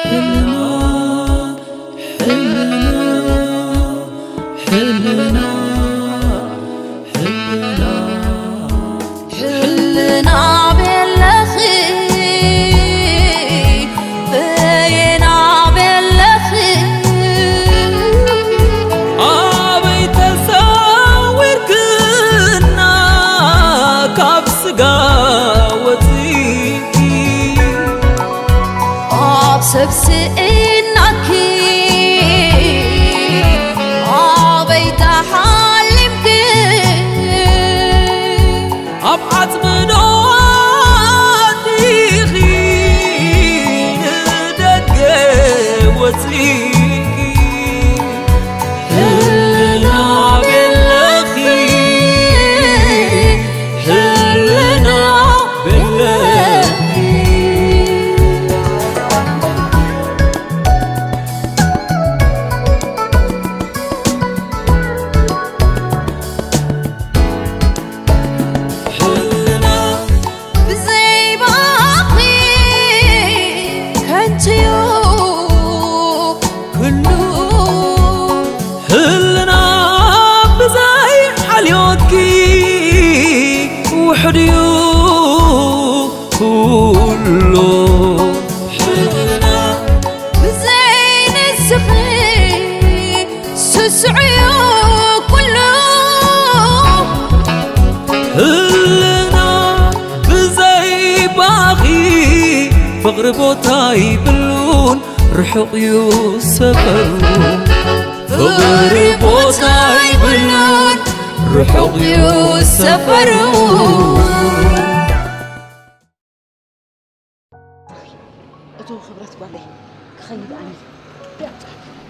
ሕልና፣ ሕልና፣ ሕልና፣ ሕልና። ሕልና ቤለኺ፣ በየና ቤለኺ። ኣበይ ተሰዊርክና ካብ ስጋ ወፂእኪ? ኣብ ሰብ ስኢናኪ ኣበይ ተሓሊምኪ? ኣብ ዓጽሚ ዶ ኣቲኺ ንደገ ወጺእኪ? ህልና ቤለኺ፣ ህልና ቤለኺ። ህልና ብዘይ ባኺ ከንቱዩ ኩሉ። ህልና ብዘይ ሓልዮትኪ ውሕድዩ ኩሉ። ህልና ብዘይ ንስኺ ስስዑ ኩሉ። ህልና ብዘይ ባኺ ፍቕሪ ቦታ ይብሉን ርሑቕ እዩ ሰፈሩ። ፍቕሪ ቦታ ይብሉን ርሑቕ እዩ ሰፈሩ። እቶ ክብረት ጓለይ፣ ክኸይድ ኣነ።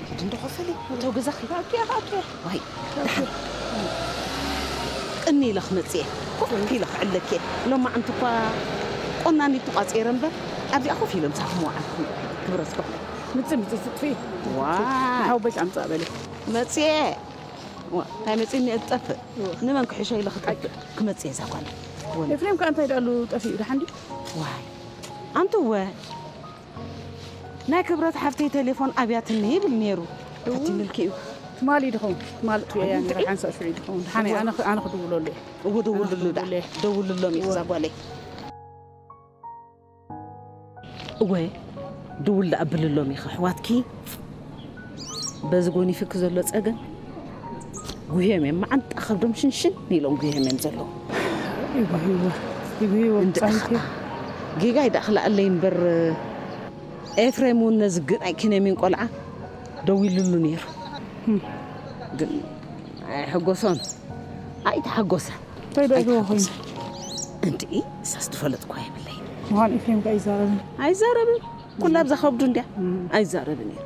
ሂድ እንዶ ኮፈለይ፣ እቶ ገዛኺ። ኣኪ፣ ኣኪ። ዋይ፣ ደሓን። ቅኒ ኢለ ክመጽእ እየ። ኮፍ ኢለ ክዕለኪ እየ። ሎማዓንቲ እኳ ቆናኒት ተቋጺረ እምበር፣ ኣብዚኣ ኮፍ ኢለ ምሳኺ ምውዓል ክብረት ጓለይ። ምጽእ፣ ምጽእ፣ ትጥፍኢ። ዋይ። ሓወቦይስ ኣምጻእ በሊ። መጽየ። ዋ፣ እንታይ መጺእኒ እየ ዝጠፍእ? እወ። ንመን ክሕሾ ኢለ ክጠፍእ? ክመጽእ እየ እዛ ጓለይ። ወለ። ኤፍሬም ከኣ እንታይ ደኣሉ ጠፊኡ? ደሓን ድዩ? ዋይ። ኣንትወ። ናይ ክብረት ሓፍተይ ቴሌፎን ኣብያትኒ ይብል ነይሩ። እው። ፈቲንልኪ እዩ። ትማሊ ድኸውን? ትማሊ ጥፍኡ እያ ነይራ፣ ሓንሳእ ሽዑ ድኸውን? ደሓን እየ፣ እወ። ኣነ ኽ-፣ ኣነ ክድውለሉ እየ። እወ፣ ደውልሉ ደኣ። ክድውለሉ እየ። ደውልሎም እዩ እወ። እዛ ጓለይ። እወ፣ ድውል ደኣ ኣብልሎም ኢኺ፣ ኣሕዋትኪ በዚ ጎኒፍኪ ዘሎ ጸገም ጉህዮም እዮም። መዓንጣ ከብዶም ሽንሽን ኢሎም ጉህዮም እዮም ዘለዉ። ይጉህይዎ፣ ይጉህይዎ፣ እንድዒ ብጻይት እየ። ጌጋ ኣይደኣ ክልኣለይ እምበር፣ ኤፍሬም እውን ነዚ ግናይ ኪነሚን ቆልዓ ደዊሉሉ ነይሩ። እም። ግን ኣይሕጎሶን፣ ኣይተሓጎሰን። እንታይ ደኣ ይብልዎ ኮይኑ? ኣይተሓጎሰን። እንድዒ፣ እሳስ ዝፈለጥኳ የብለይን። ምዃን ኤፍሬም ከ ኣይዛረብን? ኣይዛረብን። ኩላ ኣብዛ ከብዱ እንድያ። እም። ኣይዛረብን እየ።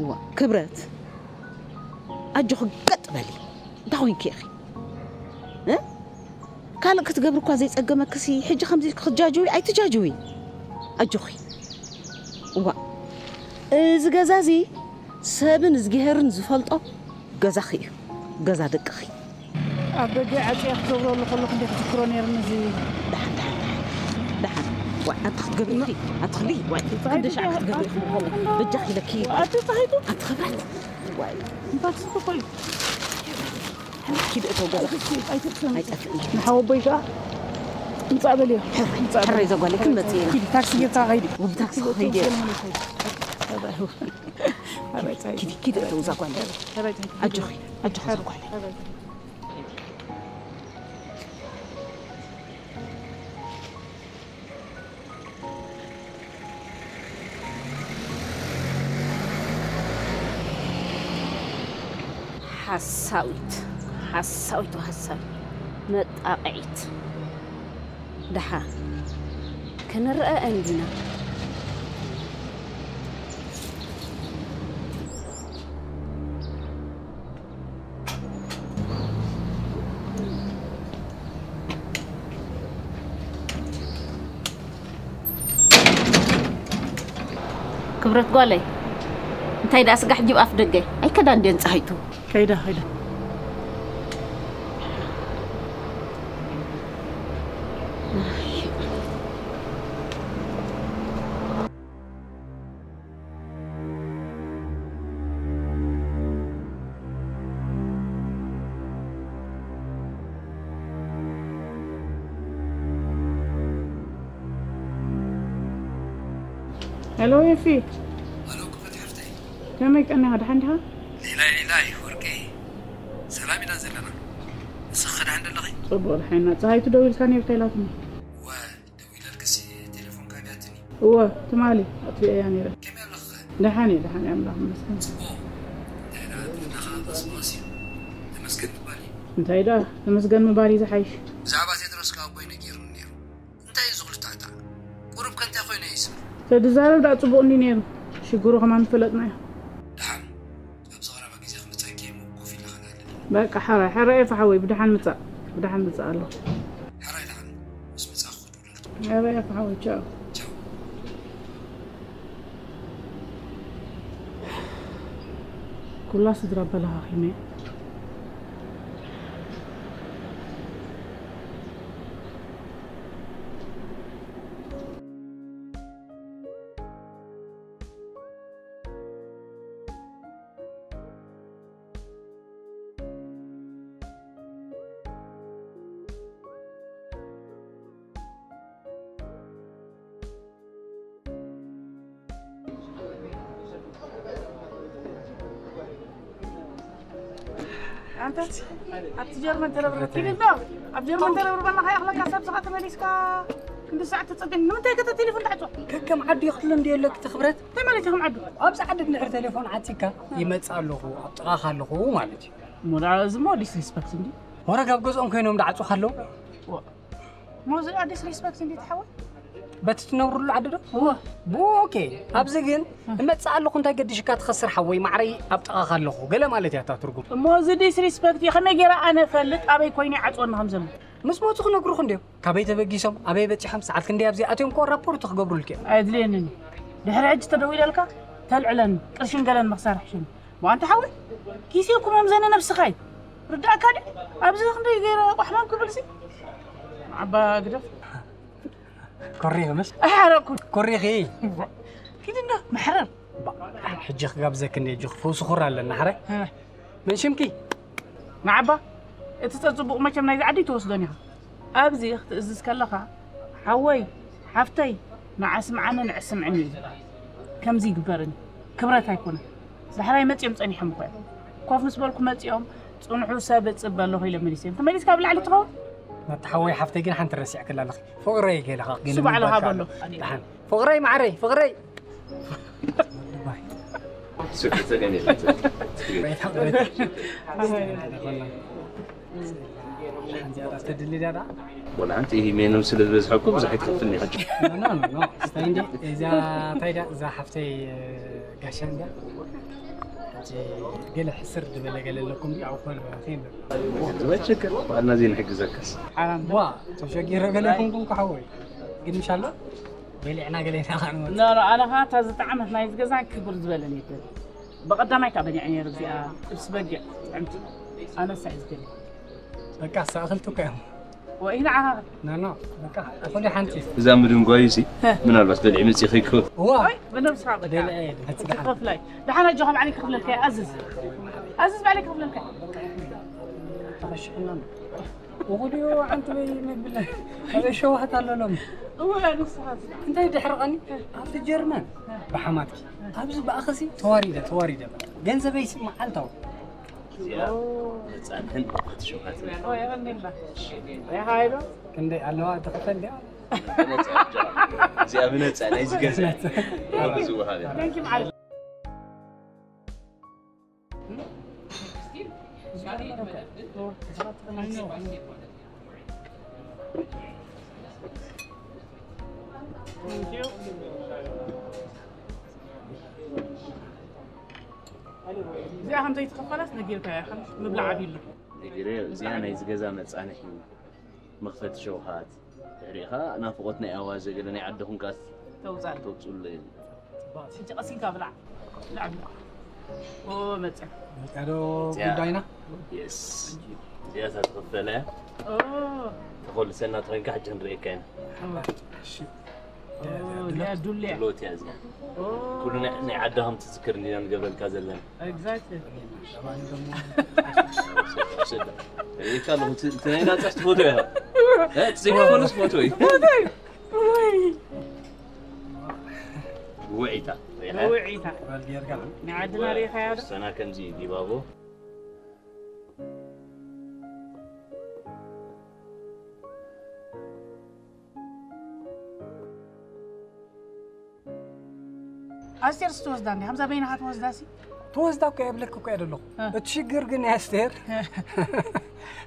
ዋ፣ ክብረት፣ ኣጆኺ ገጥ በሊ። እንታይ ኮይንኪ ኢኺ? እ? ካልእ ክትገብሪ እኳ ዘይጸገመክሲ፣ ሕጂ ከምዚ ክትጃጅዊ ኣይትጃጅዊ። ኣጆኺ። ዋ፣ እዚ ገዛ እዚ ሰብን እዝግሄርን ዝፈልጦ ገዛኺ እዩ። ገዛ ደቅኺ። ኣብ ደገ ዓጽየ ክገብረሉ ከለኹ እንዴ ክዝክሮ ነይርኒ እዚ። ደሓን፣ ደሓን፣ ደሓን። ደሓን። ዋይ፣ ኣንቲ ክትገብሪ ኢኺ። ኣንቲ ክሊ፣ ዋይ፣ ክንደይ ሻዕ ክትገብሪ ኢኺ ብኸምኡ? በጃኺ ኢለኪ። ኣንቲ ጸሃይቱ? ኣንቲ ክብረት። ዋይ። እንታይ ትስኩ ኮይ? ኪድ እተው ገዛ። ኣይትጥፍእን። ኣይጠፍእን። ንሓወቦይ ከኣ ምጻእ በልዮ። ሕራይ፣ ምጻእ ሕራይ በልዮ። እዛ ጓለይ ክንመጽእ ኢና። ኪዲ፣ ታክሲ ጌርካ ከይዲ። ብታክሲ ከይዲ። ኣባይ። ኣባይ። ኪዲ፣ ኪዲ እተው እዛ ጓለይ። ኣባይ። ኣጆኺ፣ ኣጆኺ እዛ ጓለይ። ኣባይ። ሓሳዊት፣ ሓሳዊት ወሓሳዊት መጣቕዒት። ደሓን ክንረኣኣን ዲና? ክብረት ጓለይ፣ እንታይ ደኣ ስጋሕ ጅብ ኣፍ ደገ ኣይከዳን ድየን ጸሃይቱ? ከይዳ፣ ከይዳ። ሄሎ ኤፊ። ሄሎ ክፈት ሓፍተይ። ከመይ ቀኒኻ? ደሓን ዲኻ? ሊላይ ሊላይ ወርቀይ፣ ሰላም ኢና ዘለና። ንስኺ ከ ደሓን ደለኺ? ጽቡቕ ደሓን ኢና። ጸሃይቱ ደዊልካ ነይሩ እንታይ ኢላትኒ? እወ፣ ደዊለልክሲ ቴሌፎንካ ኣብያትኒ። እወ፣ ትማሊ ኣጥፊኤያ ነይረ። ከመይ ኣለኺ ከ? ደሓን እየ፣ ደሓን እየ፣ ኣምላኽ ይመስገን። ጽቡቕ። እንታይ ደኣ ጥዕናኻ ቀስ ብቐስ እዩ። ተመስገን ምባል እዩ። እንታይ ደኣ ተመስገን ምባል እዩ ዝሓይሽ። ብዛዕባ ቴድሮስ ከኣ ኣቦይ ነጊሩኒ ነይሩ። እንታይ እዩ እዚ ኩሉ ጣዕጣዕ? ቁሩብ ከ እንታይ ኮይነ ይስምዕ? ተድዛረብ ደኣ ጽቡቕ እንዲ ነይሩ። ሽግሩ ከማን ምፈለጥናዮ። ደሓን፣ ኣብዚ ቀረባ ግዜ ክመጸኪ እየ እሞ ኮፍ ኢልና ክንሃልል። በቃ፣ ሕራይ፣ ሕራይ ኤፋ ሓወይ፣ ብደሓን ምጻእ፣ ብደሓን ምጻእ ኣለኹ። ሕራይ ደሓን፣ ምስ መጻእኩ ክድውለልኪ። ሕራይ ኤፋ ሓወይ፣ ቻው። ቻው። ኩላ ስድራ በላኻኺመ። ኣንተ ኣብቲ ጀርመን ተረብርብ ኪድ እንዶ ኣብ ጀርመን ተረብርብ ኣለኻ ይኽለካ ሰብ ስኻ ተመሊስካ ክንዲ ሰዓት ተጸገም ንምንታይ ከተ ቴሌፎን ትዓጽዋ? ከከም ዓዲ ይኽሉ እንዲ የለክ ትኽብረት። እንታይ ማለት ኢኹም ዓዱ? ኣብዚ ዓዲ ድንሕር ቴሌፎን ዓጺካ ይመጽእ ኣለኹ ኣብ ጥቓኻ ኣለኹ ማለት እዩ። እሞ ደኣ እዚ እሞ ዲስሪስፐክት እንዲ። ወረ ካብ ገዝኦም ኮይኖም ደዓጹኻ ኣለዉ። እሞ እዚ ዲስሪስፐክት እንዲ ትሓወል? በቲ ትነብሩሉ ዓዲ ዶ? እወ። ብኡ ኦኬ። ኣብዚ ግን እመጽእ ኣለኹ እንታይ ገዲሽካ ትኸስር ሓወይ ማዕረይ ኣብ ጥቓኻ ኣለኹ ገለ ማለት እያ እታ ትርጉም። እሞ እዚ ዲስሪስፐክት እዩ። ከመይ ገይረ ኣነ እፈልጥ ኣበይ ኮይኑ ይዓጽወኒ ከም ዘሎ? ምስ መጹ ክነግሩኹ እንድዮም። ካበይ ተበጊሶም ኣበይ በጺሖም ሰዓት ክንደይ ኣብዚ ኣትዮም እኮ ራፖርት ክገብሩልኪ እዮም። ኣየድልየንን እዩ። ድሕሪ ሕጂ ተደዊለልካ ተልዕለኒ ቅርሽን ገለን ምኽሳር ሕሽኒ። ዋንታ ሓወይ ኪሴ እኮ መምዘኒ ነብስኻ እዩ። ርዳእካ ድዩ? ኣብዚ ክንደይ ገይረ ቋሕማም ክብልሲ? ዓባ ግደፍ። ኮሪኺ ምስ? ኣይሓረቅኩን። ኮሪኺ። ኪድ እንዶ መሕረር። ባ፣ ሕጂ ክጋብዘኪ እንደ ጆኽ ፈውሲ ኩራ ኣለና፣ ሕራይ? እ። መን ሽምኪ? ንዓባ፣ እቲ ጸጽቡቕ መቸም ናይዚ ዓዲ ትወስዶን ኢኻ። ኣብዚ ክትእዝዝ ከለኻ፣ ሓወይ፣ ሓፍተይ፣ ንዓ ስምዓኒ፣ ንዕ ስምዕኒ እዩ። ከምዚ ይግበርን ክብረት ኣይኮነን። ዳሕራይ መጺኦም ጸኒሖም እኮ እዮም። ኮፍ ምስ በልኩ መጺኦም፣ ጽንሑ ሰብ እጽበ ኣለኹ ኢለ መሊሰ እዮም። ተመሊስካ ኣብ ላዕሊ ትኸውን? ነቲ ሓወይ ሓፍተይ ግን ሓንቲ ረሲዕክላ ኣለኺ። ፍቕረይ ገለ ኸኣ ግን እሱ ባዕልኻ ምንባርካ በሎ። ኣሎ። ደሓን። ፍቕረይ ማዕረይ፣ ፍቕረይ። ስልኪ ጸገም የለን። ሓንቲ እያ ተድሊ ድያ ደኣ? ወላ ሓንቲ ይሄ ሜኑ ስለ ዝበዝሐ እኮ ብዙሕ ኣይትኸፍልኒ ሕጂ። ኖ፣ ኖ፣ ኖ፣ ኖ። ስታይ እንዴ፣ እዛ ታይ ድያ፣ እዛ ሓፍተይ፣ እ፣ ጋሻ እንድያ። ሕጂ ገለ ሕስር ዝበለ ገለ ኣለኩም ድዩ? ኣብ ኮነ ኸይኑ። ዝበል ችግር፣ ባዕልና ዘይንሕግዘካስ። ሓራም። ዋ፣ ተሸጊረ ገለ ይኹንኩም ክሓወይ። ግን ምሽ ኣሎ? በሊዕና ገለ ኢና ኸኣ ንመጽእ። ኖ፣ ኖ፣ ኣነ ኸኣ እታ ዝጠዓመት ናይዚ ገዛ ክብር ዝበለን የለን። ብቐዳማይ ከኣ በሊዐ ነይሩ እዚኣ ጥብሲ በጊዕ ጥዕምቲ። ኣነሳ እዩ ዝገርም። በቃ፣ ኣስተኻኽልቱ እኮ እዮም። ወይ ንዓኻ። ኖ፣ ኖ፣ በቃ፣ እኹል ሓንቲ። እዛ ምድንጓዩሲ፣ ሀ። ምናልባት በሊዕ መጺኺ ይኮን። እዋ። ወይ፣ ብነብስኻ በቃ። በሊዐ እየ። እቲ ደሓን። ክኸፍላ እዩ። ደሓን ኣጆኻ፣ ባዕለይ ክኽፍለልካ እየ። ኣዝዝ። ኣዝዝ፣ ባዕለይ ክኽፍለልካ እየ። ተኸሽሕና። ወኹዲዮ ዓንቱ በይ መብል ኣበይ ሸውሃት ኣለሎም። እወ፣ ንስኻስ? እንታይ ድሕርቐኒ? ኣብቲ ጀርመን ብሓማትኪ። ኣብዚ ብኣኸሲ ተዋሪደ፣ ተዋሪደ። ገንዘበይ ሲ መዓልታዊ። እዚኣ መጻንሕን እቲ ሸውሃትን። ኦ፣ የቐንየልና። ሪኢኻዮ ዶ? ክንደይ ኣለዋ ትኽፈል ድያ? ብነጻ፣ እዚኣ ብነጻ ናይዚ ገዛ። ብነጻ። ብዝወሃብ እያ። Thank you፣ መዓል። እዚኣ ከም ዘይትኽፈላስ ነጊርካያ ኢኻ። ምብላዕ ኣቢሉ። ነጊረ፣ እዚኣ ናይዚ ገዛ መጻንሒ፣ መኽፈቲ ሸውሃት፣ ድሕሪኡ ኸኣ ናፍቖት ናይ ኣዋዘ ገለ ናይ ዓድኹም ከኣ ተውጻእ። ተውጽኡለይ። ሕጂ ቀስ ኢልካ ብላዕ። ብላዕ፣ ብላዕ። ኦ፣ መጽያ። መጽያ ዶ መጽያ። ጉዳይና? የስ። እዚኣ እታ ትኽፈል እያ። ተኾልሰና ተኾይንካ ሕጂ ክንርእየካ ኢና። እሺ ድሎት እያ እዚኣ። ኩሉ ናይ ዓድኻ ምትዝክር እንዲና ንገብረልካ ዘለና። ሪእካ ኣለኹ እቲ ናይ ናጻስ ፎቶ እያ። ዘይኮነስ ፎቶ እዩ። ውዒታ ውዒታ ንዓድና ሪኢኻያ ዶ? ሰና ከምዚ ዲባቦ ኣስቴር ስትወስዳ እንዲ ከምዛ በይናኻ ትወስዳ ሲ ትወስዳ እኮ የብለክ እኮ እየ ዘለኹ እቲ ሽግር ግን ኣስቴር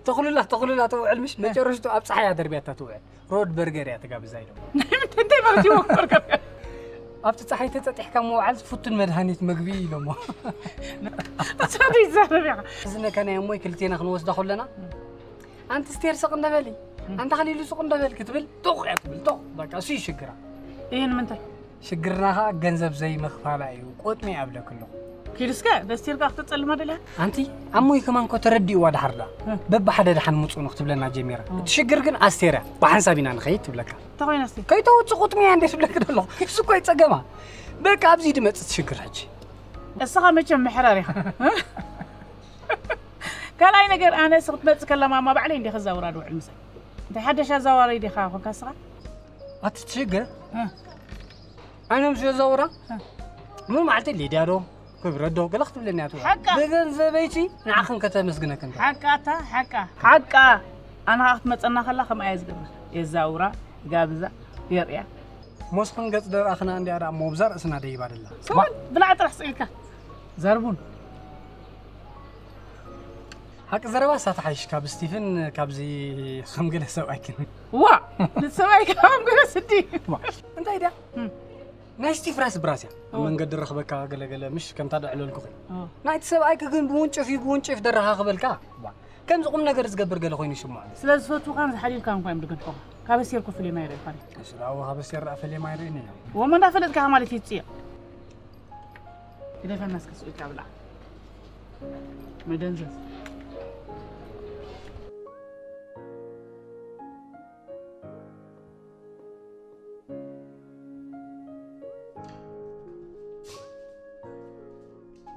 ተኽሉላ ተኽሉላ ትውዕል ምሽ መጨረሽቱ ኣብ ፀሓይ ኣደርብያታ ትውዕል ሮድ በርገር እያ ትጋብዛ ኢሎም እንታይ ማለት እዩ ወርገር ኣብቲ ፀሓይ ተፀጢሕካ ምውዓል ፍቱን መድሃኒት ምግቢ ኢሎሞ እሳቱ ይዛረብ ኢኻ እዚ ነከናይ እሞይ ክልቴና ክንወስዳ ከለና ኣንቲ ስቴር ስቕ እንደበሊ ኣንታ ኸሊሉ ስቕ እንደበል ክትብል ጡቕ እያ ትብል ጡቕ በቃ እሱ ይሽግራ ይህን ምንታይ ሽግርና ኸዓ ገንዘብ ዘይምኽፋላ እዩ ቁጥሚ ኣብለክሎ ኪዱስከ ደስቲርካ ክትጸልማ ደልያ ኣንቲ ኣሞይ ከማን ኮ ተረዲእዋ ድሓር ዳ በብሓደ ድሓን ምፁ ነው ክትብለና ጀሚራ እቲ ሽግር ግን ኣስቴር እያ ብሓንሳብ ኢና ንኸይድ ትብለካ ተኾይና እስቲ ከይተውፅእ ቁጥሚ እያ እንደ ትብለክ ደሎ እሱ እኮ ይፀገማ በቃ ኣብዚ ድመፅእ ሽግር ሕጂ እስኻ መቸም ምሕራር ኢኻ ካልኣይ ነገር ኣነ ስኽትመፅእ ከላ ማማ ባዕለይ እንዲኻ ዘውራ ድውዕል ምሳይ እንታይ ሓደሽ ኣዛዋሪ ዲኻ ኮንካ እስኻ ኣቲ ትሽግር ኣነ ምስ ዘውራ ምን ማዕልቲ ሊድያ ዶ ክብረት ዶ ገለ ክትብለኒ እያ ትብላ ሓቃ። ብገንዘበይቲ ንዓኽን ከተመስግነክን ሓቃ እታ ሓቃ ሓቃ ኣነ ከዓ ክትመፀና ከላ ከምኣ እየ ዝገብር የዛውራ ይጋብዛ የርእያ ሞስኽን ገፅ ደርኣኽና እንዲኣ ደኣ ሞብዛ ርእስና ደይባ ደላ ሰብን ብላዕ ጥራሕ ስኢልካ ዘርቡን ሓቂ ዘረባ እሳ ትሓይሽ ካብ ስቲፍን ካብዚ ከም ገለ ሰብኣይክን ዋ ንሰብኣይ ከም ገለ ስዲ እንታይ ድያ ናይ ስቲፍ ራስ ብራስ እያ ኣብ መንገዲ ረኽበካ ገለገለ ምሽ ከምታ ደዕለልኩኺ ናይቲ ሰብኣይኪ ግን ብውንጭፍ እዩ ብውንጭፍ ደረኻኽበልካ ከምዚ ቁም ነገር ዝገብር ገለ ኮይኑ ይስምዖ ስለ ዝፈትውካን ዝሓልዩልካን እንኳ እዮም ድገድፎኻ ካብ ኣስቴር ኮ ፍልዮም ኣይርእዩኻን ስለ ኣወ ካብ ኣስቴር ደኣ ፈልዮም ኣይርእዩን እዮም ወሞ እንዳፈለጥካ ማለት ይፅዮ ግደፈና እስከ ስኢልካ ብላዕ መደንዘዝ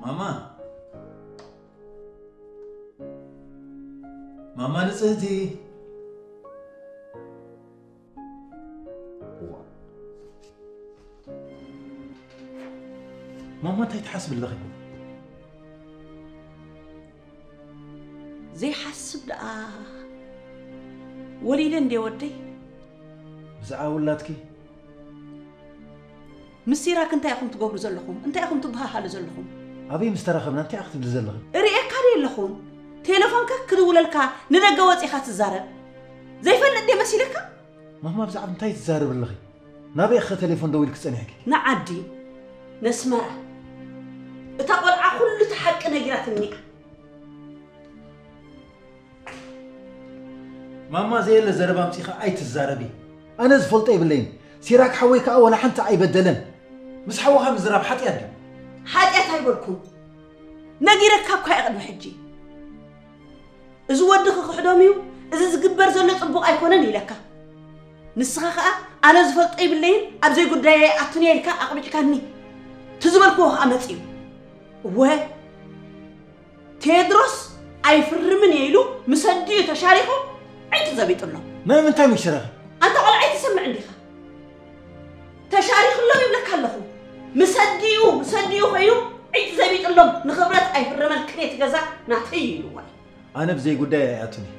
ማማ ማማ ንጽህቲ ማማ እንታይ ትሓስቢ ኣለኺ? ዘይሓስብ ደኣ ወሊደ እንዴ ወደይ ብዛዕባ ውላድኪ ምስ ሲራክ እንታይ ኢኹም ትገብሩ ዘለኹም እንታይ ኢኹም ትበሃሃሉ ዘለኹም ኣበይ ምስ ተራኸብና እንታይ ኢኺ ትብሊ ዘለኺ ርእየካ ዶ የለኹን ቴሌፎንካ ክድውለልካ ንደገ ወጺኻ ትዛረብ ዘይፈልጥ ድየ መሲለካ ማማ ብዛዕባ እንታይ ትዛረቢ ኣለኺ ናበይ ኢኺ ቴሌፎን ደዊልኪ ጸኒሕኪ ንዓዲ ነስመራ እታ ቆልዓ ኩሉ እቲ ሓቂ ነጊራትኒ እያ ማማ ዘየለ ዘረባ ኣምጺኻ ኣይትዛረቢ ኣነ ዝፈልጦ የብለይን ሲራክ ሓወይ ከኣ ወላ ሓንቲ ኣይበደለን ምስ ሓወኻ ምዝራብ ሓጢኣት ድዩ ሓጢኣት ኣይበልኩን ነጊረካ እኳ እየ ቅድሚ ሕጂ እዚ ወዲ ክኽሕዶም እዩ እዚ ዝግበር ዘሎ ጽቡቕ ኣይኮነን ኢለካ ንስኻ ከኣ ኣነ ዝፈልጦ ይብለይን ኣብ ዘይጉዳየ ኣቱንየ ኢልካ ኣቕቢዕካኒ ትዝበልክዎ ከኣ መጺኡ እወ ቴድሮስ ኣይፍርምን እየ ኢሉ ምስ ኣዲኡ ተሻሪኹ ዕጭ ዘቢጥሎም ናይ ምንታይ ምሽራኽ ኣንታ ቆልዓ ኣይትሰምዕ እንዲኻ ተሻሪኽሎም ይብለካ ኣለኹ ምስ ኣዲኡ ምስ ኣዲኡ ኮይኑ ዕጭ ዘቢጥሎም ንኽብረት ኣይፍረመልክን እየ ትገዛ ናተይ እዩ ኢልዋ እዩ ኣነ ብዘይ ጉዳይ ኣይኣቱን እየ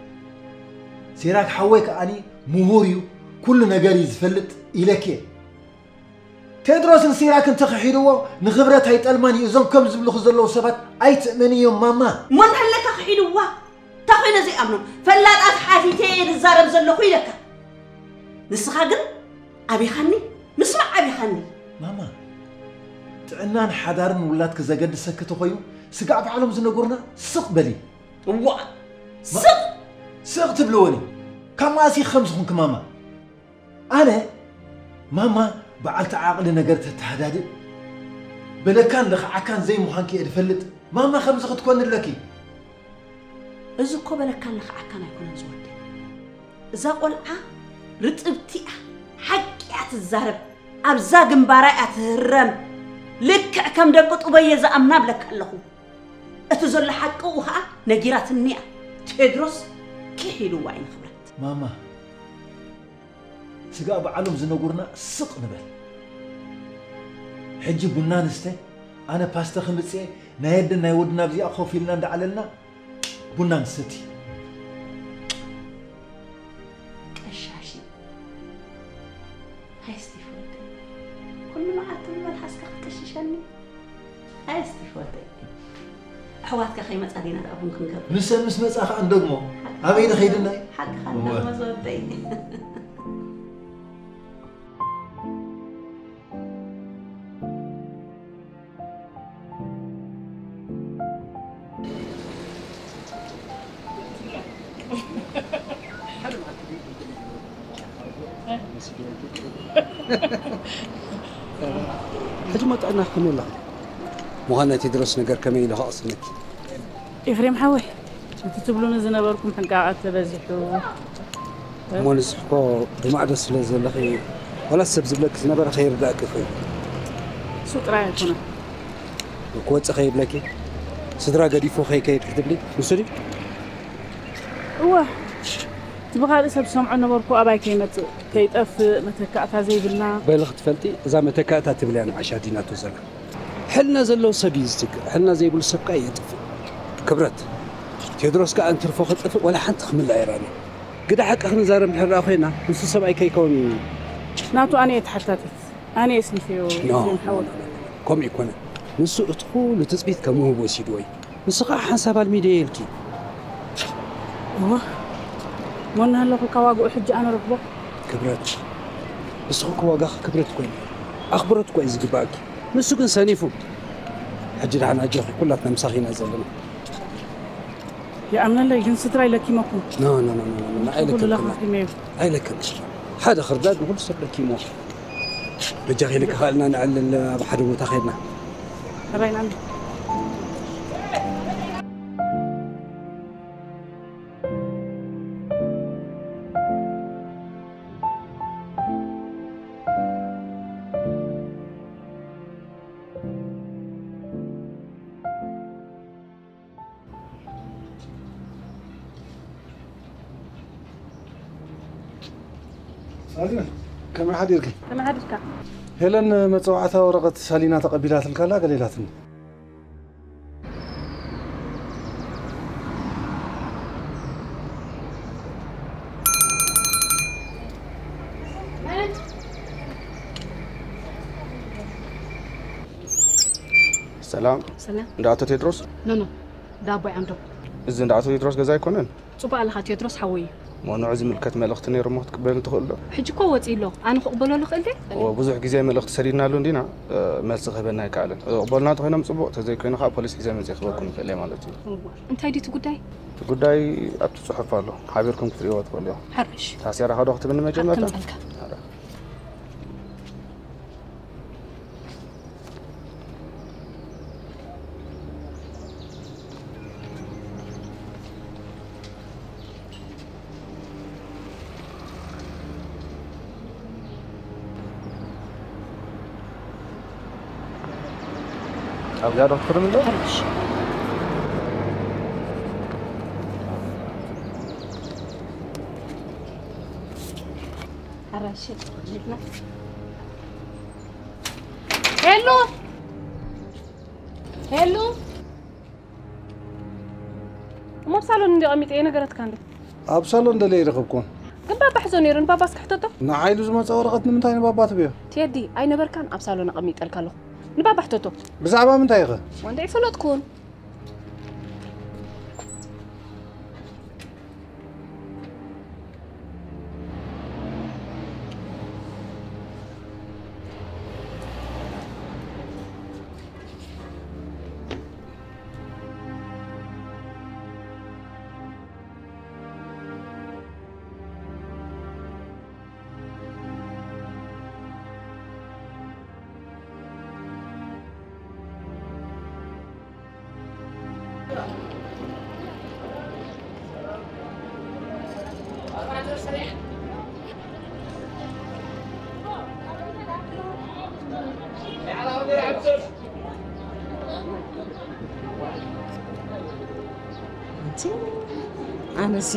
ሲራክ ሓወይ ከኣኒ ምሁር እዩ ኩሉ ነገር እዩ ዝፈልጥ ኢለኪ እየ ቴድሮስ ንሲራክ እንተኽሒድዎ ንኽብረት ኣይጠልማን እዩ እዞም ከም ዝብልኹ ዘለዉ ሰባት ኣይትእመንዮም ማማ እሞ እንተሃለካ ክሒድዋ እንታይ ኮይነ ዘይኣምኖም ፈላጣት ሓቲተ እየ ዝዛረብ ዘለኹ ኢለካ ንስኻ ግን ኣቢኻኒ ምስማዕ ኣቢኻኒ ማማ ጥዕናን ሓዳርን ውላድኪ ዘገድሰኪ ተኾይኑ ስጋዕ ባዕሎም ዝነገሩና ስቕ በሊ እዋ ስቕ ስቕ ትብልወኒ ካብ መኣስ ኢኺ ከምዚ ኹንኪ ማማ ኣነ ማማ በዓልቲ ዓቕሊ ነገር ተተሃዳድእ በለካን ለኽዓካን ዘይምዃንኪ እየ ዝፈልጥ ማማ ከምዚ ክትኮኒ ኣለኪ እዚ እኮ በለካን ለኽዓካን ኣይኮነን ዝወደይ እዛ ቆልዓ ርጥብቲ እያ፣ ሓቂ እያ ትዛረብ፣ ኣብዛ ግንባራ እያ ትህረም። ልክዕ ከም ደቂ ጡበየ ዝኣምና እብለካ ኣለኹ። እቲ ዘሎ ሓቂ ኡ ኸዓ ነጊራትኒ እያ። ቴድሮስ ኪሕ ኢልዋ እዩ ንኽብረት። ማማ፣ ስጋእ በዓሎም ዝነጉርና ስቕ ንበል። ሕጂ ቡና ንስተ፣ ኣነ ፓስተ ክምፅኤ ናይ ኣደን ናይ ወድን ኣብዚኣ ኮፍ ኢልና እንዳዓለልና ቡና ንሰቲ። ቀሻሺ። ሃይ ስቲፍ ወደይ፣ ኩሉ መዓልቲ ብመልሓስካ ክትቅሽሸኒ። ሃይ ስቲፍ ወደይ፣ ኣሕዋትካ ከይመጻ ዲና ደኣ ቡን ክንገብር። ንሰን ምስ መጻ ከኣ እንደግሞ። ኣበይ ንኸይድ ናይ? ሓቅኻ እወ። እንዳግመ ዝወደይ። ሕጂ መጣና ከመይ ኣለኺ? ምዃን ናይ ቴድሮስ ነገር ከመይ ኢሉ ከቕስነኪ? ኤፍሬም ሓወይ፣ እቲ ትብሉኒ ዝነበርኩም ሕንቃቓት ተበዚሑ። እሞ ንስኺ እኮ ብማዕዶ ስለ ዘለኺ፣ ዋላ ሰብ ዝብለኪ ዝነበረ ከይርዳእኪ ኮይኑ። እሱ ጥራይ ኣይኮነን። ክወጽእ ከይብለኪ፣ ስድራ ገዲፉ ከይከይድ ክትብሊ፣ ንሱ ድዩ? እወ፣ እቲ ብኻልእ ሰብ ዝሰምዖ ነበርኩ፣ ኣባይ ከይመጽእ፣ ከይጠፍእ፣ መተካእታ ዘይብልና። በሊ ክትፈልጢ፣ እዛ መተካእታ ትብልያ ንዓሽ ኣዲናቶ ዘላ። ሕልና ዘለዎ ሰብ እዩ ዝትክእ፣ ሕልና ዘይብሉ ሰብ ከኣ የጥፍእ። ክብረት፣ ቴድሮስ ከኣ እንትርፎ ክጥፍእ ዋላ ሓንቲ ክምልኣ ኣይረኣናን። ግዳ ሓቂ ክንዛረብ እንድሕር ደኣ ኮይና፣ ንሱ ሰብኣይ ከይከውን እዩ። ናቱ ኣነ እየ ተሓታቲት፣ ኣነ እየ ሰንፌዮ፣ ኖ፣ ኤፍሬም ሓወይ። ከምኡ ኣይኮነን። ንሱ እቲ ኩሉ ትጽቢት ከም ውህብ ወሲድዎ እዩ። ንሱ ከኣ ሓንሳብ ኣልሚደዮ ኢልኪ። እወ፣ ሞና ኣለኹ፣ ካብ ዋግኡ ሕጂ ኣነ ረኽቦ። ክብረት፣ ንስኺ እኮ ዋጋኺ ክብረት እኮ እዩ። ኣኽብሮት እኮ እዩ ዝግባኣኪ። ንሱ ግን ሰኒፉ። ሕጂ ደሓን ኣጆኺ፣ ኩላትና ምሳኺ ኢና ዘለና። ይኣምነለይ፣ ግን ስድራይ ለኪመኩም። ኖ፣ ኖ፣ ኖ፣ ኖ፣ ኖ፣ ኩሉ ኣይለከልኩን። ለኻኺመዮ። ኣይለከልኩን። ሓደ ክርዳድ ንኹሉ ሰብ ለኪሞ። በጃኺ ልክኻልና ንዕልል ኣብ ሓደ ቦታ ኸይድና። ኣባይ ንኣምን። ሳዚና፣ ከመይ ሓዲርኪ? ከመይ ሓዲርካ? ሄለን መጸዋዕታ ወረቐት ሳሊና ተቐቢላትልካ ኣላ፣ ገለ ኢላትኒ። ሰላም። ሰላም። እንዳ ኣቶ ቴድሮስ? ኖ፣ ኖ። እንዳ ኣቦይ ዓንዶም። እዚ እንዳ ኣቶ ቴድሮስ ገዛ ኣይኮነን? ጽቡቕ ኣለኻ፣ ቴድሮስ ሓወይ እዩ። እሞ ንዑ ዝምልከት መልእኽቲ ነይሩ እሞ ክትቅበለኒ ትኽእሉ ዶ? ሕጂ እኮ ወጺኡ ኣሎ። ኣነ ክቕበሎ ልኽእል ድየ? እወ፣ ብዙሕ ግዜ መልእኽቲ ሰዲድናሉ እንዲና፣ እ፣ መልሲ ክህበና ኣይከኣለን። እ፣ ክቕበሉና እንተኾይኖም ጽቡቕ፣ እንተዘይኮይኑ ከኣ ፖሊስ ሒዘ መጺኤ ክህበኩም ይኽእል እየ ማለት እዩ። እወ። እንታይ ድዩ እቲ ጉዳይ? እቲ ጉዳይ ኣብቲ ጽሑፍ ኣሎ። ሓቢርኩም ክትርእይዎ ትኽእሉ ኢኹም። ሕርሽ። ታሴራ ኸዶ ክትብኒ መጀመርታ? ከምጸልካ። ኣብዚኣ ዶ ክትፍርም ኣሎ? ሕርሽ። ኣራንሺ ጅግና። ሄሉ! ሄሉ! እሞ ኣብ ሳሎን እንዲ ቀሚጠ እየ ነገረትካ እንዴ? ኣብ ሳሎን ደለ ይረኸብኩን። ግን ባባ ሕዞ ነይሩ፣ ንባባ እስኪ ሕተቶ። ንዓይ ኢሉ ዝመጸ ወረቐት ንምንታይ ንባባ ትብዮ? ቴዲ፣ ኣይነበርካን ኣብ ሳሎን ኣቐሚጠልካ ኣለኹ። ንባባ ሕተቶ። ብዛዕባ ምንታይ ኢኸ? ወንደይ ፈለጥኩን። ኣነሲ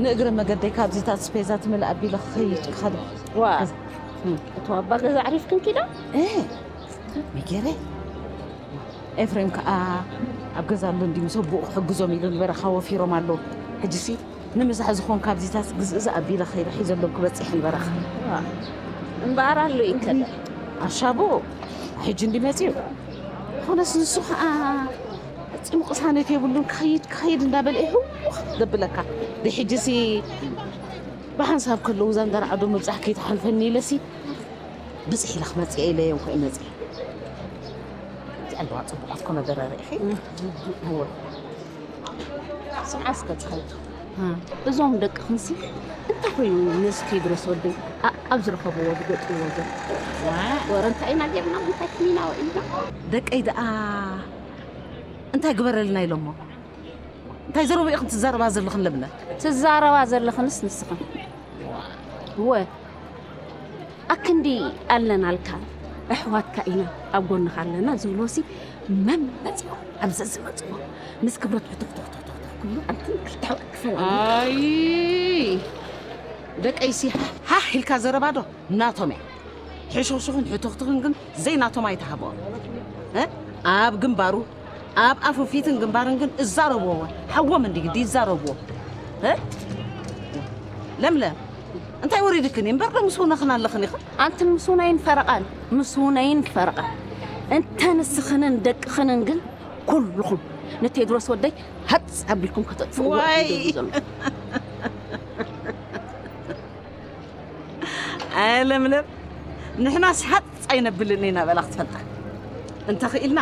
ንእግረ መገደይ ካብዚታት ስፔዛ ትምልእ ኣቢለ ክኸይድ ክኸድ ዋ እቶ ኣባ ገዛ ዓሪፍክን ኪዳ እ ሚጌረ ኤፍሬም ከዓ ኣብ ገዛ ኣሎ እንዲ ምስ ኣቦኡ ክሕግዞም ኢሉ ንበረኻ ወፊሮም ኣለዉ። ሕጂሲ ንምሳሕ ዝኾን ካብዚታት ግዝእዝ ኣቢለ ኸይደ ሒዘሎም ክበፅሕ ንበረኻ። እምበኣር ኣሎ ይከደ ኣሻቦ ሕጂ እንዲ መፅዩ። ኾነስ ንሱ ከዓ ፈፂሙ ቅሳነት የብሉን። ክኸይድ ክኸይድ እንዳበለ እዩ ህውኽ ዘብለካ። ድሕጂሲ ብሓንሳብ ከለዉ እዛ እንዳርዓዶ ምብፃሕ ከይትሓልፈኒ ኢለሲ ብፅሕ ኢለ ክመፅእ ኢለ እዮም ኮይ መፅእ። እዚኣ ኣለዋ ፅቡቓት ኮነ ደረረ ኢኺ። ስምዓ እስከ ፀሃይቱ እዞም ደቅኽንሲ እንታይ ኮይኑ ነዚ ቴድሮስ ወደይ ኣ- ኣብ ዝረኸብዎ ዝገጥዎ ዘሎ ወረ እንታይ ኢና ጌርና እንታይ ክኒና ውዒልና ደቀይ ደኣ እንታይ ግበረልና ኢሎሞ? እንታይ ዘረቡ ኢኽን ትዛረባ ዘለኽን ለምለም? ትዛረባ ዘለኽንስ ንስኽን ወ ኣክንዲ ኣለናልካ ኣሕዋትካ ኢና ኣብ ጎንኻ ኣለና ዝብሎሲ መን መፅኦ ኣብ ዘዝመፅኦ ምስ ክብረት ሕትኽትኽትኽትኽ ክብሉ ኣንትን ክልተ ክፈል ኣይ ደቀይሲ ሃህ ኢልካ ዘረባ ዶ ናቶም እያ። ሕሾኽሾኽን ሕትኽትኽን ግን ዘይናቶም ኣይተሃብኦም። እ? ኣብ ግንባሩ ኣብ ኣፉ ፊትን ግንባርን ግን እዛረብዎ ሓዎም እንዲ ግዲ ይዛረብዎ። እ? ለምለም እንታይ ወሪድክን እምበር ዶ ምስ ውነኽን ኣለኽን ኢኽን? ኣንትን ምስ ውነይን ፈረቓን ምስ ውነይን ፈረቓን እንተ ንስኽንን ደቅኽንን ግን ኩልኹም ንቴድሮስ ወደይ ሃፅ ኣቢልኩም ከተጥፍእዎ ዋይ! ኢኹም ዘሎ። ኣየ ለምለም ንሕናስ ሃፅ ኣይነብልን ኢና በላ ክትፈልጣ። እንተኽኢልና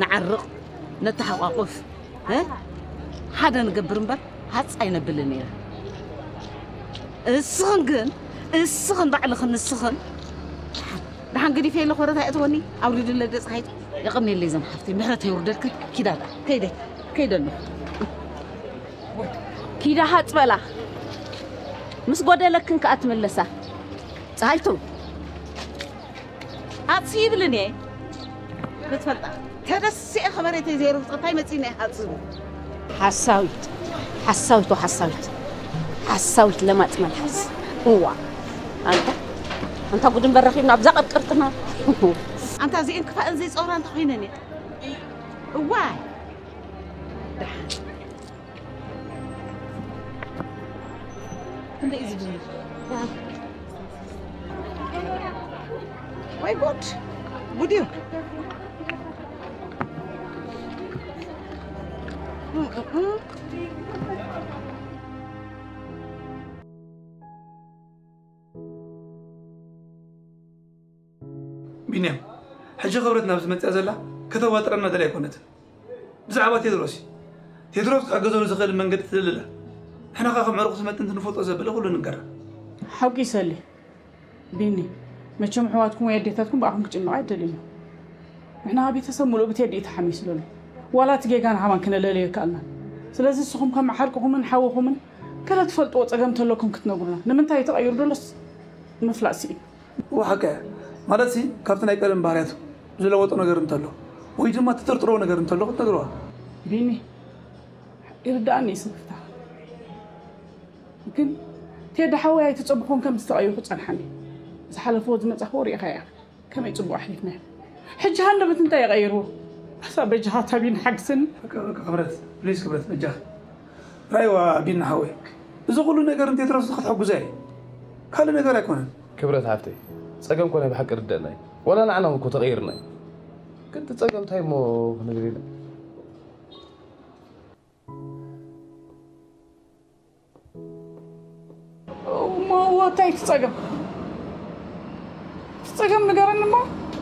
ንዓርቕ ነተሓቋቁፍ እ? ሓደ ንገብር እምበር ሃፅ ኣይነብልን ኢና። እስኽን ግን እስኽን ባዕልኽን ንስኽን ደሓን ገዲፈ የለ ኮረታ እትወኒ ኣውሪድለ ደፀሓይት የቐንየለይ ዘም ሓፍተይ ምሕረት የውርደልክን ኪዳዳ ከይደ ከይደ ኣለኹ። ኪዳ ሃፅበላ ምስ ጎደለክን ከዓ ትምለሳ ፀሃይቱ ኣጽ ይብልን እየ ክትፈልጣ ተደሲዐ ከበሬተይ ዘይረግፆ እንታይ መፂና እየ ሃፅ ዝብል ሓሳዊት ሓሳዊት ሓሳዊት ሓሳዊት ለማፅ መልሓስ እዋ ኣንታ ኣንታ ጉድን በረኺብና ኣብዛ ቅርቅርትና ኣንታ እዚኤን ክፋእን ዘይፀውራ እንተኮይነን እየ እዋይ ደሓን ክንደይ እዩ ዝድንሽ ወይ ጉድ ጉድ እዩ ቢንያም ሕጂ ክብረት ናብ ዝመፅያ ዘላ ከተዋጥረና ደላ ኣይኮነትን ብዛዕባ ቴድሮስ እዩ ቴድሮስ ክሕገዘሉ ዝኽእል መንገዲ ትደልላ ንሕና ኸ ከም ዕሩቕ ዝመጥን ትንፈልጦ ዘበለ ኩሉ ንገራ ሓቂ ሰሊ ቢኒ መቸም ኣሕዋትኩም ወይ ኣዴታትኩም ብኣኹም ክጭነቑ ኣይደልዩን እዮም ንሕና ቤተሰብ ሙሉእ ብቴዲ እዩ ተሓሚሱ ዘሎ ዋላ እቲ ጌጋ ንዓማን ክነለለዮ ይከኣልናን ስለዚ ንስኹም ከም ዓርቅኹምን ሓውኹምን ገለ ትፈልጥዎ ጸገም እንተለኩም ክትነግሩና ንምንታይ እዩ ተቐይሩ ዘሎስ ንምፍላጥ ስኢኑ እወ ሓቀ እያ ማለት ሲ ካብቲ ናይ ቀደም ባህርያቱ ዝለወጦ ነገር እንተሎ ወይ ድማ ትጥርጥርዎ ነገር እንተሎ ክትነግርዋ ቢኒ ይርድኣኒ እዩ ስንፍታ ግን ቴዲ ሓወይ ኣይትጸብኹን ከም ዝተቐየኹ ጸንሓኒ ዝሓለፍዎ ዝመጻኽዎ ሪኢኻ ኢኻ ከመይ ጽቡቕ ኣሕሊፍናዮ ሕጂ ሃንደበት እንታይ ይቐይርዎ ኣሳ በጃኻ ታቢን ሓግዝኒ ክብረት ፕሊዝ ክብረት በጃኺ ራይዋ ቢኒ ሓወይ እዚ ኩሉ ነገር ንቴድሮስ ንክትሕግዞ እየ ካልእ ነገር ኣይኮነን ክብረት ሓፍተይ ጸገም ኮ ናይ ብሓቂ ርደአና እዩ ዋላ ንዓና እውን እኮ ተቐይርና እዩ ግን እቲ ጸገም እንታይ እሞ ክንብል ኢና እሞ እንታይ እቲ ጸገም እቲ ጸገም ንገረኒ እሞ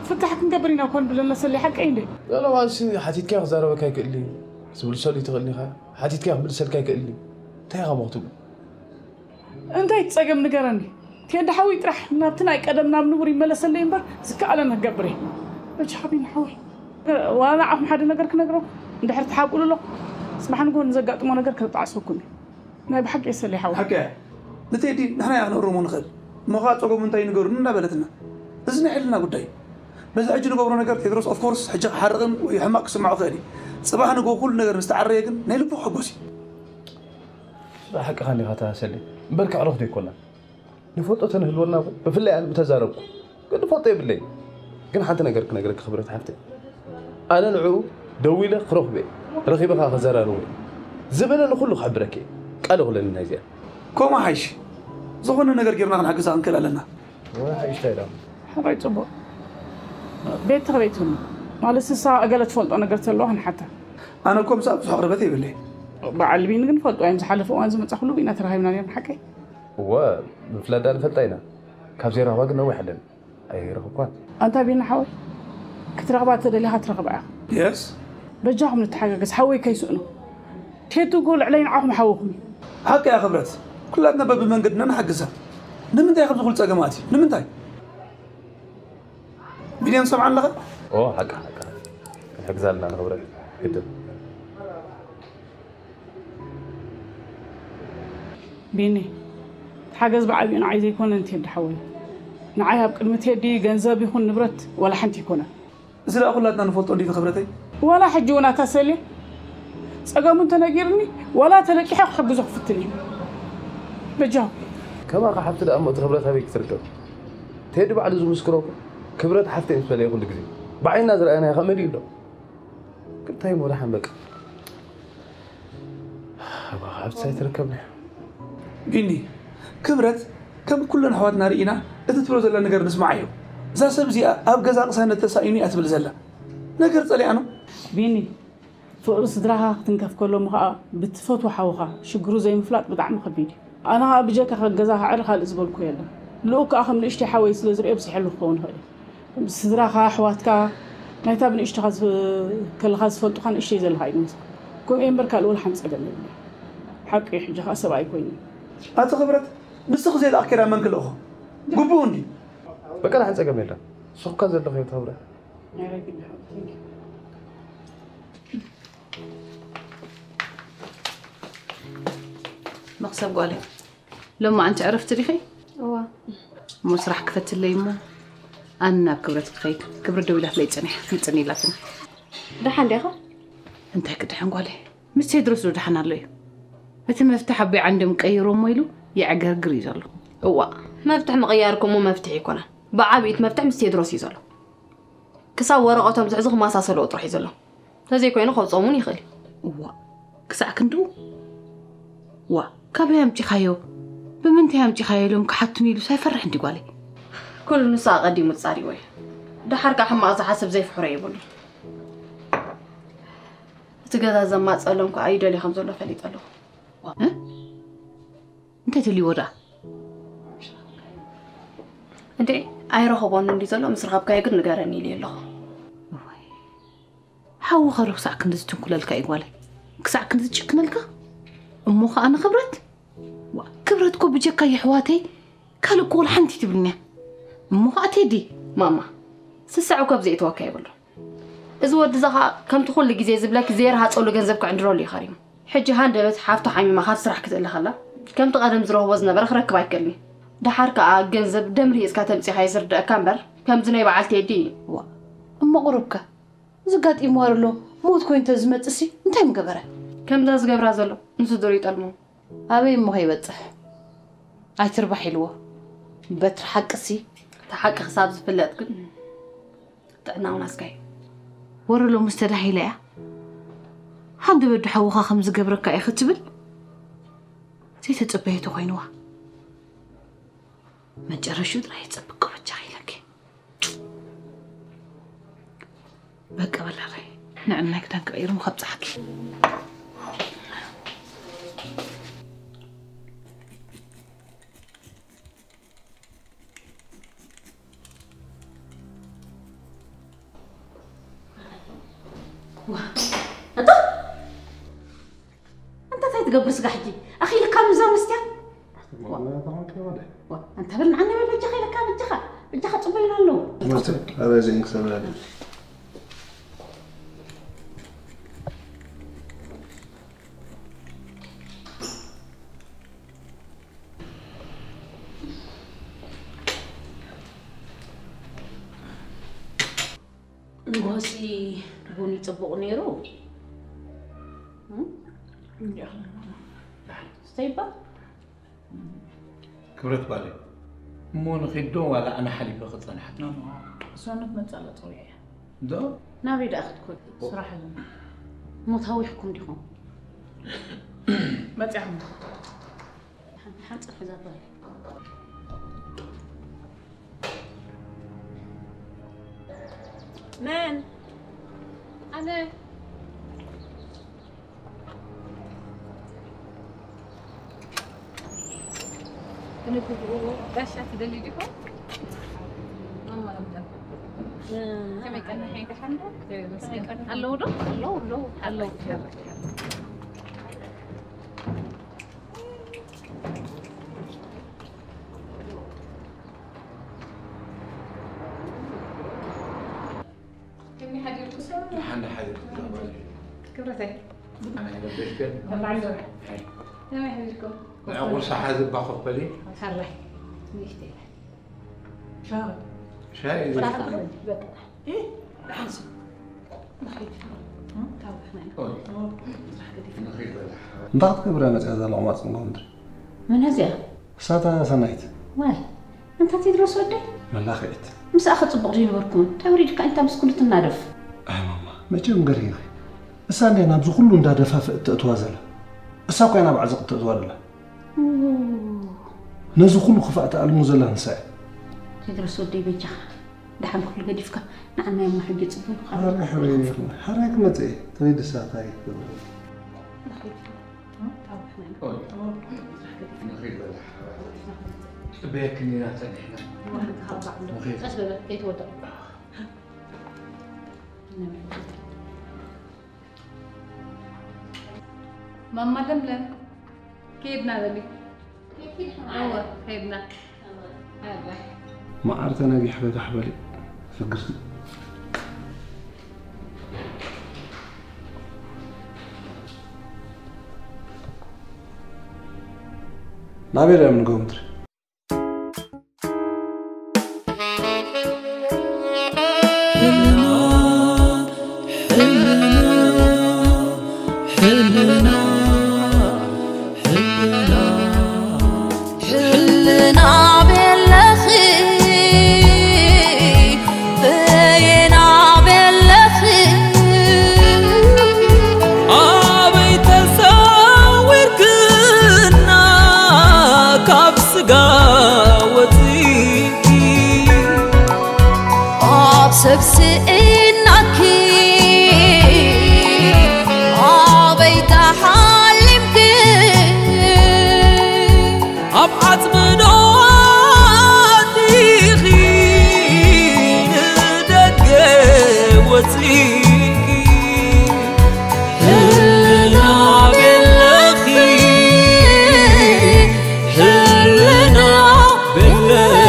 ፍታሕ ክንገብር ኢና እኮ ንብል ኣለና ሰለይ ሓቀይ እንዴ ገለ እዋንሲ ሓቲትካዮ ክዛረበካ ኣይክእል እዩ ዝብል ሰሉ ትኽእል ኢኻ ሓቲትካዮ ክምልሰልካ ኣይክእል እዩ እንታይ ኢኻ እሞ ክትብል እንታይ እቲ ጸገም ንገረኒ ቴዲ ሓወይ ጥራሕ ናብቲ ናይ ቀደም ናብ ንቡር ይመለሰለይ እምበር ዝከኣለና ክገብር እየ በጃኻ ቢኒ ሓወይ ዋላ ንዓኹም ሓደ ነገር ክነግረኩም እንድሕር ትሓብእሉ ኣለኹም ጽባሕ ንግሆ ንዘጋጥሞ ነገር ከጣዕሰኩም እዩ ናይ ብሓቂ የሰሊ ሓወይ ሓቂ እያ ንቴዲ ንሕና ኢና ክነእርሞ ንኽእል እሞ ከዓ ጸገሙ እንታይ ንገሩኒ እንዳበለትና እዚ ናይ ሕልና ጉዳይ እዩ በዚ ሕጂ ንገብሮ ነገር ቴድሮስ ኦፍኮርስ ሕጂ ክሓርቕን ወይ ሕማቕ ክስምዖ ክእል እዩ ጽባሕ ንግሆ ኩሉ ነገር ምስ ተዓረየ ግን ናይ ልቡ ክሕጎስ እዩ ስራሕ ሓቅኻ እንዲኻ ተሃሰለይ። እምበር ከዕረኽቲ ኣይኮናን። ንፈልጦ ተንህልወና እኮ ብፍላይ ኣነ ምተዛረብኩ። ግን ንፈልጦ የብለይ። ግን ሓንቲ ነገር ክነግረኪ ክብረት ሓፍተይ። ኣነ ንዕኡ ደዊለ ክረኽቦ እየ። ረኺበ ከኣ ክዘራረቦ እየ። ዝበለኒ ኩሉ ክሕብረኪ እየ። ቃል እኹለኒ ናይዚኣ። ከምኡ ሓይሽ። ዝኾነ ነገር ጌርና ክንሕግዛ ክንክእል ኣለና። ወይ ሓይሽ እንታይ ደኣ? ሕራይ ጽቡቕ። ቤት ትኽበይትኒ። ማለት ንሳ ገለ ትፈልጦ ነገር ተለዋ ክንሓታ። ኣነ እኮ ምስኣ ብዙሕ ቅርበት የብለይ። በዓል ቢኒ ግን ፈልጦ እዮም። ዝሓለፈ እዋን ዝመጻ ኩሉ ኢና ተራኺብና ነርና ሓቀይ? እወ፣ ምፍላጥ ዳኣ ንፈልጣ ኢና። ካብ ዘይረኽባ ግን ነዊሕ ኣለና። ኣይረኽብኳን። ኣንታ ቢኒ ሓወይ፣ ክትረኽባ ተደሊኻ ትረኽባ ኢኻ። የስ። በጃኹም ንተሓጋገዝ፣ ሓወይ ከይስእኖ። ቴቱ እኮ ልዕለይ ንዓኹም ሓውኹም እዩ። ሓቂ እያ ክብረት። ኩላትና በብመንገድና ንሓግዛ። ንምንታይ ከምዚ ኩሉ ጸገም ኣትዩ? ንምንታይ? ቢንያም ሰምዓ ኣለኻ? ኦ፣ ሓቂ፣ ሓቂ። ክንሕግዛ ኣለና ንኽብረት። ግድን። ቢኒ፣ ሓገዝ ብዓቢኡ ንዓይ ዘይኮነን ቴዲ ሓወይ። ንዓይ ኣብ ቅድሚ ቴዲ ገንዘብ ይኹን ንብረት ዋላ ሓንቲ ኣይኮነን። እዚ ደኣ ኩላትና ንፈልጦ እንዲዩ ክብረተይ። ዋላ ሕጂ እውን ኣታ ሰሌ፣ ጸገሙ እንተነጊርኒ ዋላ ተለቂሐ ክሕግዞ ክፍትን እየ። በጃኹም። ከማኻ ሓፍቲ ደኣ እሞ እቲ ክብረት ኣበይ ክትርከብ? ቴዲ ባዕሉ ዝምስክሮ እኮ ክብረት ሓፍተይ ምስ በለ እየ ኩሉ ግዜ። ብዓይንና ዝረኣናዮ ከመይ ድዩ ኣሎ? ግን እንታይ እሞ ደሓን በቃ። እባ ካብቲ ኣይትርከብኒ። ቢኒ፣ ክብረት ከም ኩለን ኣሕዋትና ርኢና እቲ ትብሎ ዘላ ነገር ንስምዓዮ። እዛ ሰብ እዚኣ ኣብ ገዛ ቅሳነት ተሳኢኑ እያ ትብል ዘላ። ነገር ጸሊኣ ነው። ቢኒ፣ ፍቕሪ ስድራኻ ክትንከፍ ከሎ እሞ ኸኣ ብትፈትዎ ሓውኻ ሽግሩ ዘይምፍላጥ ብጣዕሚ ከቢድ እዩ። ኣነ ኸኣ ብጀካ ካብ ገዛ ክዕሪ ካልእ ዝበልኩ የለን። ልኡክ ከኣ ከም ንእሽተይ ሓወይ ስለ ዝርእዮ ብዚሐሉ ክኸውን ይኽእል እዩ። ስድራኻ፣ ኣሕዋትካ፣ ናይታ ብንእሽቶኻ ዝ-፣ ከለኻ ዝፈልጡኻ ንእሽተይ ዘለኻ እዩ ዝመስል። ከምኡ እየ እምበር ካልእ ወላ ሓንቲ ጸገም የብለይ። ሓቂ እዩ፣ ሕጂ ኸኣ ሰብኣይ ኮይኑ። ኣቲ ክብረት፣ ንስኺ ዘይለኣኽኪ ዳኣ መን ክልእኾ? ግቡእ እንዲ። በቃ፣ ደሓን ጸገም የለን። ሱቕካ ዘለኺ እየ፣ ክብረት። መኽሰብ ጓለይ፣ ሎማዓንቲ ዕረፍቲ ዲኺ? እዋ። እሞ ስራሕ ክፈትለይ እሞ ኣነ ናብ ክብረት ክኸይድ። ክብረት ደዊላትለይ ጸኒሓ፣ ምጽን ኢላትኒ። ደሓን ዲኻ? እንታይ ክድሕን ጓለይ? ምስ ቴድሮስ ዶ ደሓን ኣሎ እዩ? እቲ መፍትሕ ኣቦይ ዓንዶም ቀይሮሞ ኢሉ የዕገርግር እዩ ዘሎ። እዋ፣ መፍትሕ ምቕያር እኮ እሞ መፍትሕ ኣይኮነን። ብዓቢኡ እቲ መፍትሕ ምስ ቴድሮስ እዩ ዘሎ። ክሳብ ወረቐቶም ዝሕዙ ክመሳሰልዎ ጥራሕ እዩ ዘሎ። ተዘይኮይኑ ከውጽኦም እውን ይኽእል እዩ። እዋ፣ ክሳዕ ክንድኡ? ዋ፣ ካበይ ኣምጺኻዮ? ብምንታይ ኣምጺኻዮ ኢሎም ክሓቱኒ ኢሉስ ኣይፈርሕን ድዩ ጓለይ? ኩሉ ንሱ ኣቐዲሙ ጻሪዎ እዩ። ደሓር ከኣ ሕማቕ ዝሓስብ ዘይፍሕሮ የብሉን። እቲ ገዛ ዘማጸሎም ከኣ ይደልዮ ከም ዘሎ ፈሊጠ ኣለኹ። እ? እንታይ ደልይዎ ደኣ? እንዴ፣ ኣይረኸቦን እንዲ ዘሎ፣ ምስ ረኸብካዮ ግን ንገረኒ ኢሉ ኣለኹ። እዋይ፣ ሓውኻ ዶ ክሳዕ ክንድዚ ትንኩለልካ እዩ ጓለይ? ክሳዕ ክንድዚ ጭክነልካ? እሞ ኸኣ ንክብረት? ዋ፣ ክብረት እኮ ብጀካ የሕዋተይ ካልእ እኮ ወላ ሓንቲ ትብልኒ እያ። እሞ ኸኣ ቴዲ? ማማ፣ ስስዕ እኮ ኣብ ዘይእተወካ የብሉ። እዚ ወዲ እዚ ኸኣ ከምቲ ኩሉ ግዜ ዝብለኪ ዘይረሃጸሉ ገንዘብ ክዕንድረሉ እዩ ከሪሙ። ሕጂ ሃንደበት ሓፍቱ ሓሚማ ካብ ስራሕ ክትእለ ኸላ፣ ከምቲ ቀደም ዝረኽቦ ዝነበረ ክረክብ ኣይክእልን እዩ። ደሓር ከኣ ገንዘብ ደም ርሂጽካ ተምጺኻዮ ዝርደኣካ እምበር፣ ከምዚ ናይ በዓል ቴዲ። ዋ፣ እሞ ቁሩብከ? እዚ ኣጋጢምዋ ዘሎ ሞት ኮይኑ እንተዝመጽእሲ እንታይ ምገበረ? ከምዛ ዝገብራ ዘሎ ንሱ ዶ ይጠልሞ? ኣበይ እሞ ከይበጽሕ? ኣይትርባሕ ኢልዎ። በትሪ ሓቅሲ። እቲ ሓቂ ክሳብ ዝፍለጥ ግን ጥዕና እውን ኣስጋኢ። ወረ ሎምስ ተዳሂላ እያ። ሃንደበት ዶ ሓውኻ ከም ዝገብረካ እየ ክትብል ዘይተጸበየቶ ኮይንዋ። መጨረሽኡ ጥራይ የጸብቆ በጃኺ ኢለኪ። በቃ በላኺ፣ ንዕናይ ክዳን ክቕይር እሞ ከብጽሓኪ። ዋ፣ ኣታ፣ ኣንታ እንታይ ትገብር ስጋ ሕጂ? ኣኺልካ ምዛ መስትያ? ዋ፣ ኣንታ በል ንዓኒ በል በጃኻ ኢለካ፣ በጃኻ፣ በጃኻ ጽበዩና ኣለዉ። ሞት፣ ኣበይ ዘን ክሰብራ። ንጎሆሲ ቡን ይጽቡቕ ነይሩ። እም? እንዲያ። ዘይባ ክብረት ጓለይ፣ እሞ ንኺድ ዶ ዋላ ኣነ ሓሊፈ ክጸንሓ? ሰውነት መጻላ ጽሩያ እያ። እንዶ ናበይ ደኣ ክትኮድ? ስራሕ ኣለና። ሞት ሃዊኽኩም ዲኹም? መጺኹም። ሓንጽር ሕዛ ጓል። መን? ኣነ። ክንብብኡ ጋሻ ትደሊ ዲኹም? መማረምዳ። ከመይ ቀኒሐ? ደሓን ዶ? ኣለዉ ዶ? ኣለዉ፣ ኣለዉ፣ ኣለዉ። ከመይ ሓዲርኩም? ሓንዳ ሓዲርኩም? ክብረተይ። ኣነ ረበሽከ? ተባዕሎ። ከመይ ሓዲርኩም? ንዕቑር ሰሓ ዝባ ኮፈሊ? ሓራይ። ንእሽተይ። ሻይ? በቃ። ንኺድ በላ። እንታይ ክትገብር እያ መፅያ እዛ ለቑማፅ ንጎምድሪ? መን እዚኣ? እሳታ ሰናይት። ዋይ፣ እንታ ቴድሮስ ወደይ? መላኽዒት። ምስኣ ከጽቡቕ ዘይነበርኩን። እንታይ ውሪድካ እንታ ምስ ኩሉ ትናደፍ? ኣይ ማማ፣ መቸም ገሪኺ። እሳ እንድያ ናብዚ ኩሉ እንዳደፋፍእ እተእትዋ ዘላ። እሳ እኮ እያ ናብ ዓዘቕ እተእትዋ ዘላ። ነዚ ኩሉ ክፋእ ተኣልሙ ዘላ ንሳ እያ። ቴድሮስ ወደይ በጃኻ። ደሓን ኩሉ ገዲፍካ ንዓና እዮም ሕጂ ጽቡቕ። ሓራይ ሓራይ ይኹን። ሓራይ ክመጽእ እየ። ተወይ ድሳታ ይኽእል። ጽበየክኒ ኢና ጸኒሕና። ቀስ በለ ከይትወድቕ። ማማ ለምለም ከይድና በሊ። እወ ከይድና። መዓር ተነጊሕ በጋሕ በሊ ፍግርቲ። ናበይ እዮም ንገምትሪ? ሕልና ቤለኺ በየና ቤለኺ ኣበይ ተሰዊርክና ካብ ስጋ ወፂእኪ ኣብ ሰብ ስኢናኪ ኣበይ ተሓሊምኪ ኣብ ዓጽሚ ዶ ኣቲኺ ንደገ ወጺእኪ ህልና ቤለኺ ህልና ቤለኺ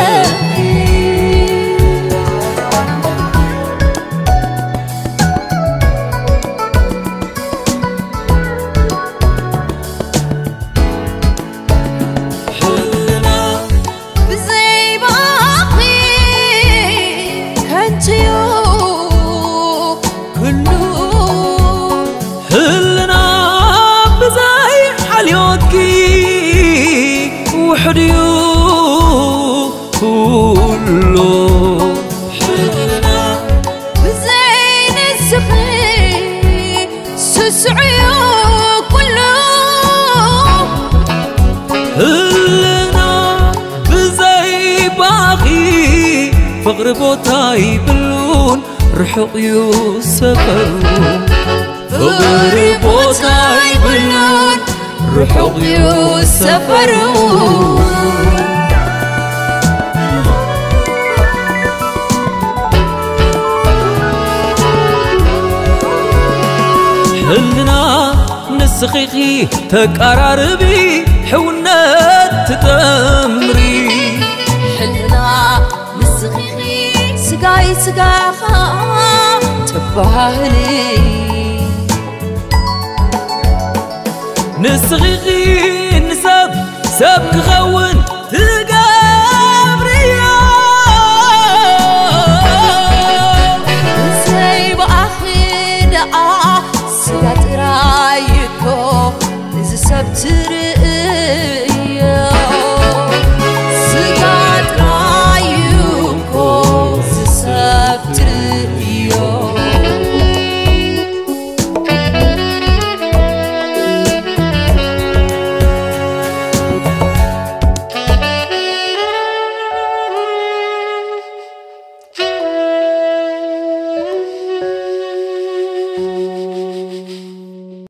ፍቕሪ ቦታ ይብሉን ርሑቕ እዩ ሰፈሩ ፍቕሪ ቦታ ይብሉን ርሑቕ እዩ ሰፈሩ ሕልና ንስኺኺ ተቃራርቢ ሕውነት ትጠምሪ ሕልና ንስኺኺ ስጋይ ስጋኻ ትበሃህሊ ንስኺኺ ንሰብ ሰብ ክኸውን ትገብርዮ ዘይብኣኺ ደኣ ስጋ ጥራይ እኮ እዚ ሰብ ትሪ